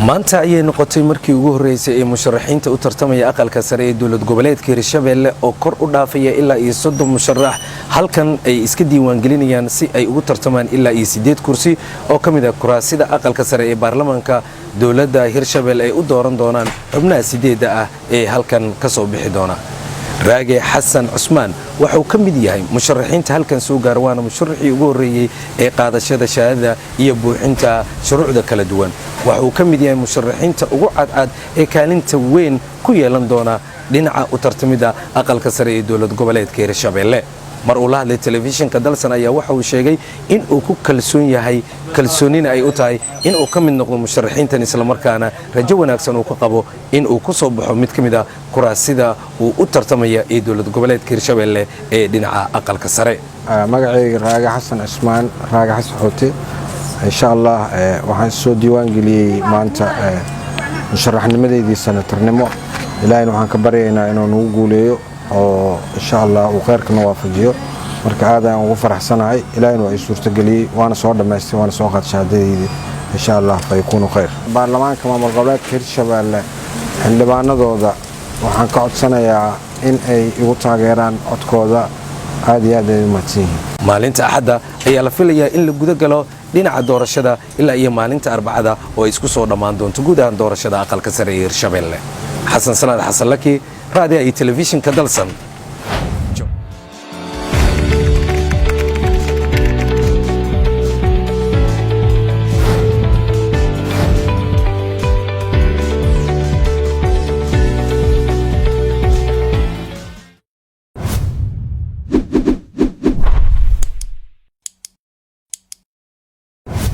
Maanta ayay noqotay markii ugu horreysay ee musharaxiinta u tartamaya Aqalka Sare ee dowlad goboleedka Hirshabeelle oo kor u dhaafaya ilaa iyo 30 musharax halkan ay iska diiwaangelinayaan si ay ugu tartamaan ilaa iyo siddeed kursi oo ka mid ah kuraasida Aqalka Sare ee baarlamaanka dowladda Hirshabelle ay u dooran doonaan xubnaha sideedda ah ee halkan ka soo bixi doona. Raage Xasan Cusmaan waxauu ka mid yahay musharaxiinta halkan soo gaara, waana musharaxii ugu horreeyey ee qaadashada shahaadada iyo buuxinta shuruucda kala duwan. Waxa uu ka mid yahay musharaxiinta ugu cadcad ee kaalinta weyn ku yeelan doona dhinaca u tartamidda Aqalka Sare ee dowlad goboleedka Hirshabeelle. Mar uu la hadlay telefishinka Dalsan ayaa waxa uu sheegay in uu ku kalsoon yahay, kalsoonina ay u tahay in uu ka mid noqdo musharaxiintan, islamarkaana rajo wanaagsan uu ka qabo in uu ku soo baxo mid ka mid ah kuraasida uu u tartamaya ee dowlad goboleedka Hirshabeelle ee dhinaca Aqalka Sare. Magacayga Raage Xasan Cismaan, Raage Xasan Xoote. Insha Allah waxaan soo diiwaan geliyey maanta musharaxnimadeydii sanatarnimo. Ilaahayna waxaan ka baryaynaa inuu nagu guuleeyo oo insha Allah uu kheyrkana waafajiyo. Marka aad ayaan ugu faraxsanahay. Ilaahayna waa ii suurtageliyey, waana soo dhammaystay, waana soo qaatay shahaadadeydii. Insha Allah fa yakuunu khayr. Baarlamaanka maamul goboleedka Hirshabeelle xildhibaanadooda waxaan ka codsanayaa in ay igu taageeraan codkooda. Aad iyo aad ay u mahadsan yihiin. Maalinta Axadda ayaa la filayaa in la guda galo dhinaca doorashada ilaa iyo maalinta Arbacada oo ay isku soo dhammaan doonto guud ahaan doorashada Aqalka Sare ee Hirshabeelle. Xasan Salaad Xasan Laki, raadiyaha iyo telefishinka Dalsan,